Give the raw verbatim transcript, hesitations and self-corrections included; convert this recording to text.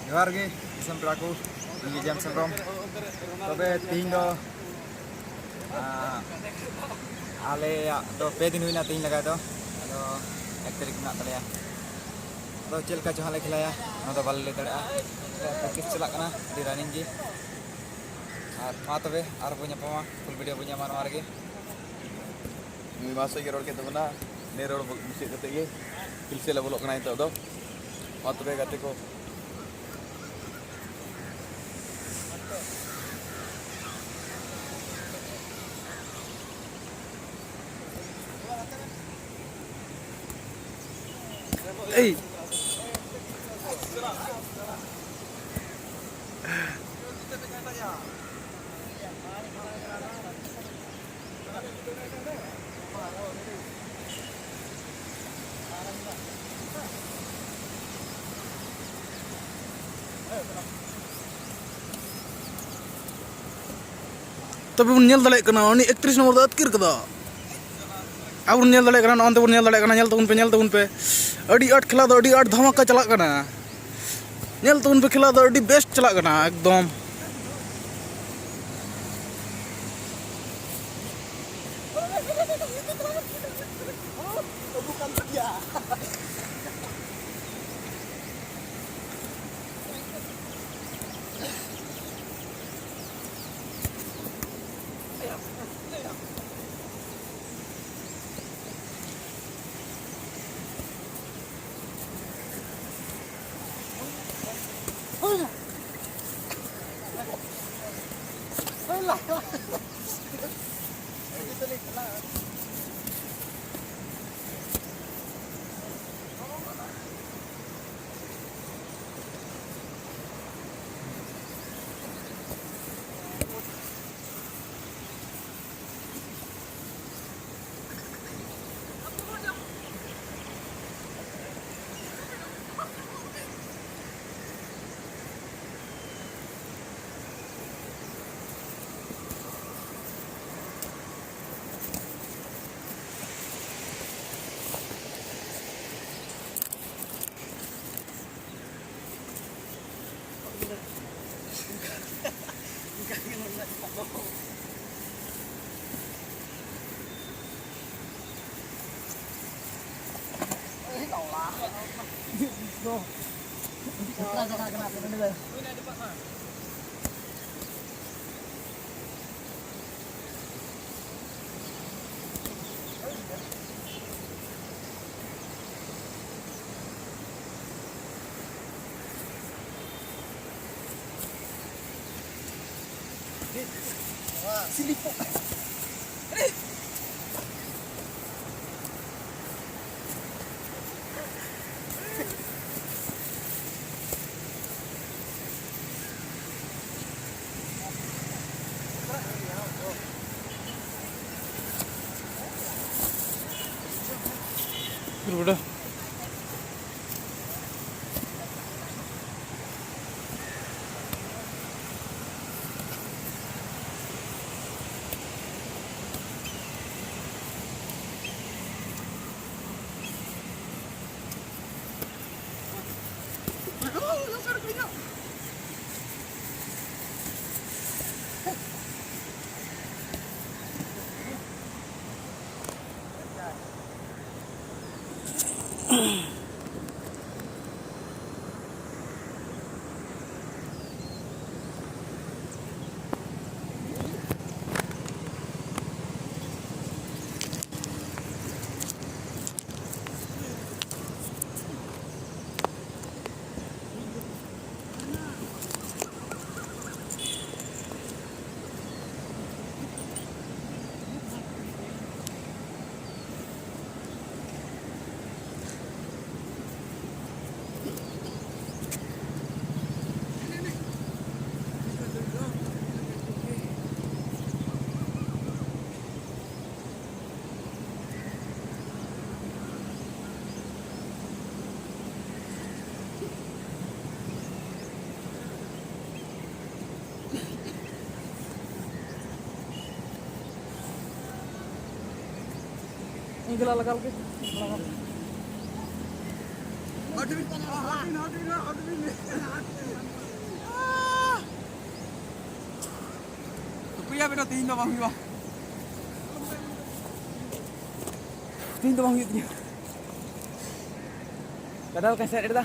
ᱡᱚᱦᱟᱨ ᱜᱮ ᱫᱤᱥᱚᱢ ᱯᱮᱲᱟ ᱠᱚ, ᱤᱧ ᱜᱮ ᱡᱮᱢᱥ ᱦᱮᱢᱵᱨᱚᱢ᱾ ᱛᱚᱵᱮ ᱛᱤᱦᱤᱧ ᱫᱚ, ᱟᱸ, ᱟᱞᱮᱭᱟᱜ ᱫᱚ ᱯᱮ ᱫᱤᱱ ᱦᱩᱭᱱᱟ ᱛᱤᱦᱤᱧ ᱞᱟᱜᱟ ᱫᱚ, ᱟᱫᱚ ᱮᱠ ᱛᱟᱹᱨᱤᱠᱷ ᱢᱮᱱᱟᱜ ᱛᱟᱞᱮᱭᱟ᱾ ᱟᱫᱚ ᱪᱮᱫ ᱞᱮᱠᱟ ᱪᱚ ᱦᱟᱸᱜ ᱞᱮ ᱠᱷᱮᱞᱟᱭᱟ, ᱚᱱᱟ ᱫᱚ ᱵᱟᱞᱮ ᱞᱟᱹᱭ ᱫᱟᱲᱮᱭᱟᱜᱼᱟ᱾ ᱯᱨᱮᱠᱴᱤᱥ ᱪᱟᱞᱟᱜ ᱠᱟᱱᱟ, ᱟᱹᱰᱤ ᱨᱟᱱᱤᱝ ᱜᱮ᱾ ᱟᱨ ᱢᱟ ᱛᱚᱵᱮ ᱟᱨ ᱵᱚ ᱧᱟᱯᱟᱢᱟ, ᱯᱷᱩᱞ ᱵᱷᱤᱰᱤᱭᱳ ᱵᱚ ᱧᱟᱢᱟ ᱱᱚᱣᱟ ᱨᱮᱜᱮ᱾ ᱱᱩᱭ ᱢᱟ ᱥᱮᱫ ᱜᱮ ᱨᱚᱲ ᱠᱮᱫ ᱛᱟᱵᱚᱱᱟ, ᱱᱮ ᱨᱚᱲ ᱢᱩᱪᱟᱹᱫ ᱠᱟᱛᱮ ᱜᱮ ᱯᱷᱤᱞᱰ ᱥᱮᱫ ᱞᱮ ᱵᱚᱞᱚᱜ ᱠᱟᱱᱟ ᱱᱤᱛᱚᱜ ᱫᱚ᱾ ᱢᱟ ᱛᱚᱵᱮ ᱜᱟᱛᱮ ᱠᱚ᱾ ᱮᱭ᱾ ᱛᱚᱵᱮ ᱵᱚᱱ ᱧᱮᱞ ᱫᱟᱲᱮᱭᱟᱜ ᱠᱟᱱᱟ, ᱩᱱᱤ ᱮᱠᱛᱨᱤᱥ ᱱᱚᱢᱵᱚᱨ ᱫᱚ ᱟᱹᱛᱠᱤᱨ ᱠᱟᱫᱟ᱾ ᱟᱵᱚ ᱵᱚᱱ ᱧᱮᱞ ᱫᱟᱲᱮᱭᱟᱜ ᱠᱟᱱᱟ, ᱱᱚᱜᱼᱚᱭ ᱵᱚᱱ ᱧᱮᱞ ᱫᱟᱲᱮᱭᱟᱜ ᱠᱟᱱᱟ, ᱧᱮᱞ ᱛᱟᱵᱚᱱ ᱯᱮ, ᱧᱮᱞ ᱛᱟᱵᱚᱱ ᱯᱮ, ᱟᱹᱰᱤ ᱟᱸᱴ ᱠᱷᱮᱞᱟ ᱫᱚ ᱟᱹᱰᱤ ᱟᱸᱴ ᱫᱷᱟᱢᱟᱠᱟ ᱪᱟᱞᱟᱜ ᱠᱟᱱᱟ᱾ ᱧᱮᱞ ᱛᱟᱵᱚᱱ ᱯᱮ, ᱠᱷᱮᱞᱟ ᱫᱚ ᱟᱹᱰᱤ ᱵᱮᱥᱴ ᱪᱟᱞᱟᱜ ᱠᱟᱱᱟ ᱮᱠᱫᱚᱢ᱾ ᱤᱧ ᱜᱮᱞᱟ ᱞᱟᱜᱟᱣ ᱞᱮᱜᱮ, ᱞᱟᱜᱟᱣ ᱞᱮᱜᱮ᱾ ᱦᱟᱹᱴ ᱵᱤᱱ, ᱦᱟᱹᱴ ᱵᱤᱱ, ᱦᱟᱹᱴ ᱵᱤᱱ, ᱦᱟᱹᱴ ᱵᱤᱱ᱾ ᱵᱮᱴᱟ, ᱛᱮᱦᱮᱧ ᱫᱚ ᱵᱟᱝ ᱦᱩᱭᱩᱜᱼᱟ᱾ ᱛᱮᱦᱮᱧ ᱫᱚ ᱵᱟᱝ ᱦᱩᱭᱩᱜ ᱛᱤᱧᱟᱹ᱾ ᱠᱟᱰᱟ ᱞᱮᱠᱟᱧ ᱥᱟᱸᱦᱮᱫ ᱮᱫᱟ᱾